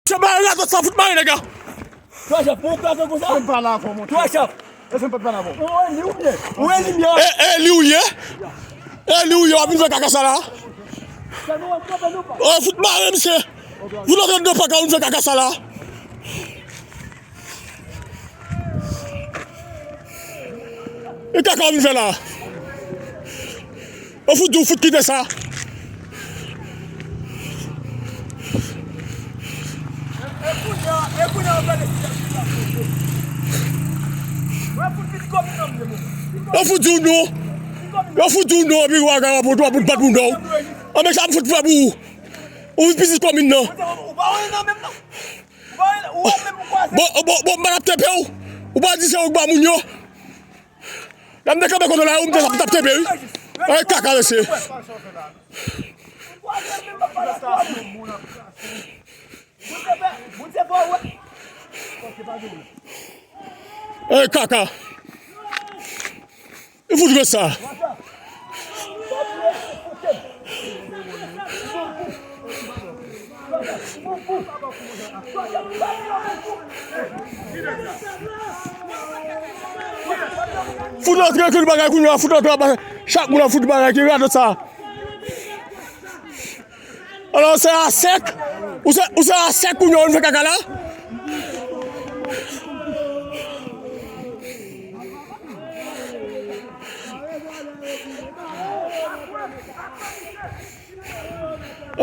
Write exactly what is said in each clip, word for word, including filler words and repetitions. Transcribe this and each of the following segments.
Chèf, ba radòt sa fout mare nèg la. Twa chèf, mwen kraze konsa. Fè m pale avè w, monchè. Twa chèf. Èske m pa t pale avè w? Ou Eli ou ye? Ou Eli m ye? E, e Eli ou ye? E Eli ou ye, w ap vin fè kaka sa la? Ou fout mare misye. Fout antre nan paka, w vin fè kaka sa la. E kaka w vin fè la? Ou fout di w fout kite sa. Yo fout di w non. Yo fout di w non, epi w a, w a, w a bat moun non. Anben sa m fout fè pou ou. Ou pitit komin nan. Bon, bon, bon, m pa t ap tepe w. Ou pa di se ou k ba moun yo. Lè m te kanpe kote w la, ou m te t ap tepe wi. Ay kaka mesye. Ay kaka. Li fout konsa. Fout antre ki bagay kounye a, fout antre anba. Chak moun ap fout bagay ki radòt sa. Alò, se a sèk. Ou se, ou se a sèk kounye a, ou fè kaka la.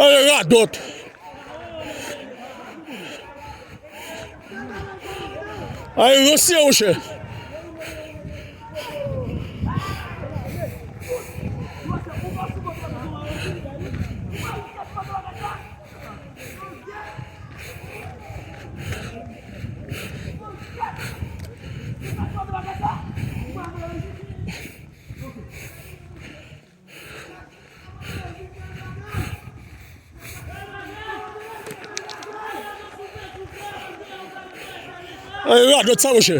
Ay, radòt. Ay, ranse, monchè. Ay, radòt sa, monchè.